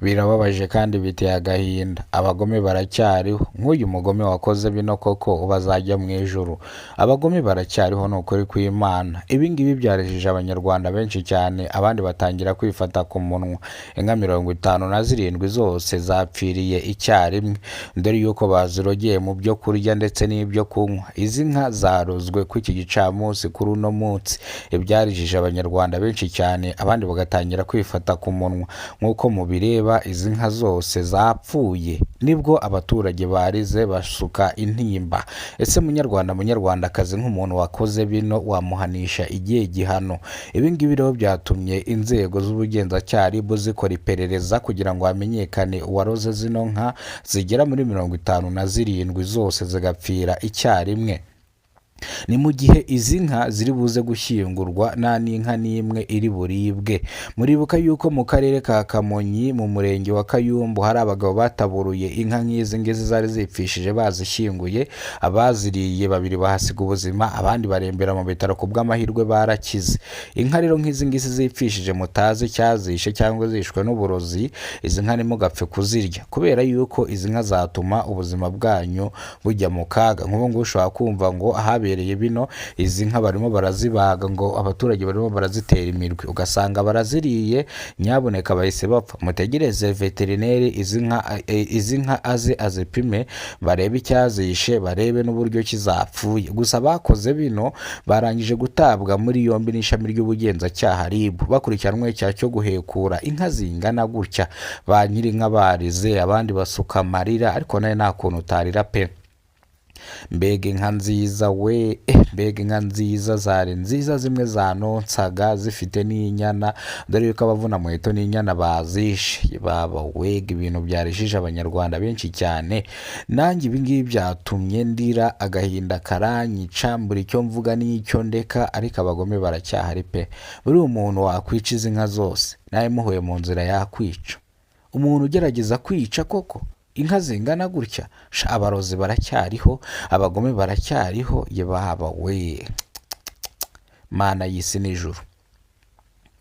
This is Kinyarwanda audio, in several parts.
Birababaje kandi biteye agahinda, abagome baracyariho, nk'uyu mugome wakoze bino koko ubu azajya mu ijuru? Abagome baracyariho ni ukuri kw'Imana. Ibi ngibi byarijije Abanyarwanda benshi cyane, abandi batangira kwifata ku munwa. Inka 57 zose zapfiriye icyarimwe, dore yuko bazirogeye mu byo kurya ndetse n'ibyo kunywa. Izi nka zarozwe ku iki gicamunsi kuri uno munsi, ibyarijije Abanyarwanda benshi cyane, abandi bagatangira kwifata ku munwa. Nk'uko mubireba izi nka zose zapfuye, nibwo abaturage barize basuka intimba. Ese munyarwanda, munyarwandakazi, nk'umuntu wakoze bino wamuhanisha igihe gihano? Ibi ngibi rero byatumye inzego z'ubugenzacyaha RIB zikora iperereza kugira ngo hamenyekane uwaroze zino nka zigera muri 57 zose zigapfira icyarimwe. Ni mu gihe izi nka ziri buze gushyingurwa nta n'inka n'imwe iri buribwe. Muribuka yuko mu karere ka Kamonyi mu murenge wa Kayumbu hari abagabo bataburuye inka nk'izi ngizi zari zipfishije bazishyinguye, abaziriye babiri bahasiga ubuzima, abandi barembera mu bitaro, ku bw'amahirwe barakize. Inka rero nk'izi ngizi zipfishije mutazi icyazishe cyangwa zishwe n'uburozi, izi nka ntimugapfe kuzirya kubera yuko izi nka zatuma ubuzima bwanyu bujya mu kaga. Nk'ubu ngubu ushobora kumva ngo ahabereye bino izi nka barimo barazibaga, ngo abaturage barimo barazitera imirwi, ugasanga baraziriye, nyabuneka bahise bapfa. Mutegereze veterineri izi nka aze azipime, barebe icyazishe, barebe n'uburyo kizapfuye. Gusa abakoze bino barangije gutabwa muri yombi n'ishami ry'ubugenzacyaha RIB, bakurikiranweho icyaha cyo guhekura inka zingana gutya. Ba nyir'inka barize, abandi basuka amarira, ariko nawe nta kuntu utarira pe. Mbega inka nziza we, mbega inka nziza, zari nziza zimwe zanonsaga zifite n'inyana, dore yuko abavuna muheto n'inyana bazishe. Baba wega, ibintu byarijije Abanyarwanda benshi cyane. Nanjye ibi ngibi byatumye ndira, agahinda karanyica, mbura icyo mvuga n'icyo ndeka, ariko abagome baracyahari pe. Buriya umuntu wakwica izi nka zose, nawe muhuye mu nzira yakwica. Umuntu ugerageza kwica koko inka zingana gutya, sha, abarozi baracyariho, abagome baracyariho. Ye baba we, Mana y'isi n'ijuru,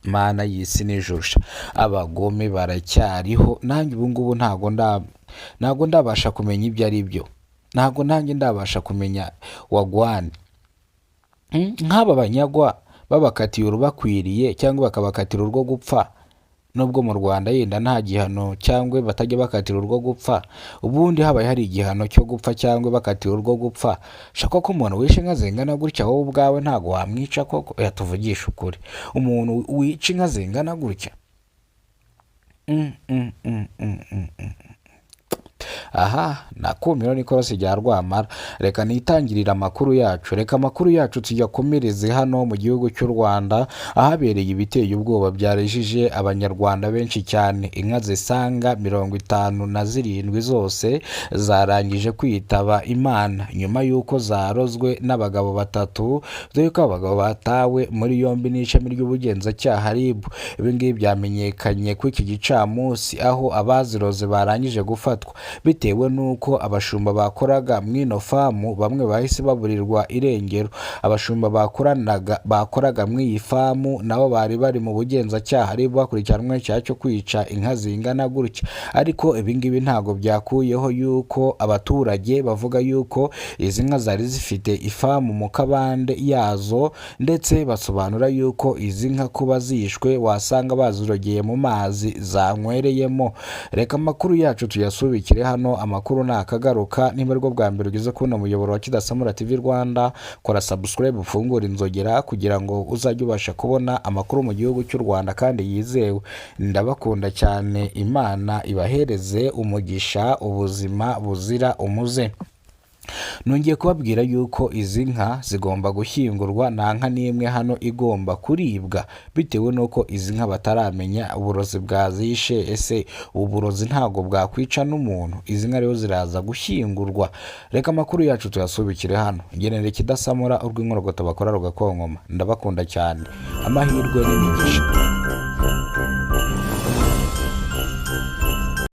Mana y'isi n'ijuru, sha, abagome baracyariho. Nanjye ubu ngubu ntabwo ndabasha kumenya ibyo ari byo, ntabwo nanjye ndabasha kumenya wagwani. Nk'aba banyagwa babakatiye urubakwiriye cyangwa bakabakatira urwo gupfa, nubwo mu Rwanda yenda nta gihano cyangwa batajya bakatira urwo gupfa. Ubundi habaye hari igihano cyo gupfa cyangwa bakatira urwo gupfa, shaka ko umuntu wishe inka zingana gutya wowe ubwawe ntabwo wamwica koko? Oya, tuvugishe ukuri, umuntu wica inka zingana gutya. Aha nakumiro n'ikorosi rya Rwamara. Reka nitangirire amakuru yacu, reka amakuru yacu tuyakomereze hano mu gihugu cy'u Rwanda, ahabereye ibiteye ubwoba byarijije Abanyarwanda benshi cyane. Inka zisaga 57 zose zarangije kwitaba Imana nyuma y'uko zarozwe n'abagabo batatu, dore ko abagabo batawe muri yombi n'ishami ry'ubugenzacyaha RIB. Ibi ngibi byamenyekanye kuri iki gicamunsi, aho abaziroze barangije gufatwa bitewe n'uko abashumba bakoraga mu ino famu bamwe bahise baburirwa irengero. Abashumba bakoraga muri iyi famu nabo bari bari mu bugenzacyaha RIB, bakurikiranweho icyaha cyo kwica inka zingana gutya. Ariko ibi ngibi ntabwo byakuyeho yuko abaturage bavuga yuko izi nka zari zifite ifamu mu kabande yazo, ndetse basobanura yuko izi nka kuba zishwe wasanga bazirogeye mu mazi zanywereyemo. Reka amakuru yacu tuyasubikire hano, amakuru nakagaruka. Niba aribwo bwa mbere ugeze kubona umuyoboro wa Kidasamura TV Rwanda, kora subscribe, ufungure inzogera kugira ngo uzajye ubasha kubona amakuru mu gihugu cy'u Rwanda kandi yizewe. Ndabakunda cyane, Imana ibahereze umugisha, ubuzima buzira umuze. Nongeye kubabwira yuko izi nka zigomba gushyingurwa, nta nka n'imwe hano igomba kuribwa, bitewe n'uko izi nka bataramenya uburozi bwazishe. Ese ubu burozi ntabwo bwakwica n'umuntu? Izi nka rero ziraza gushyingurwa. Reka amakuru yacu tuyasubikire hano. Ngenere Kidasamura, urw'inkorogoto bakora rugakonkoma. Ndabakunda cyane, amahirwe n'imigisha.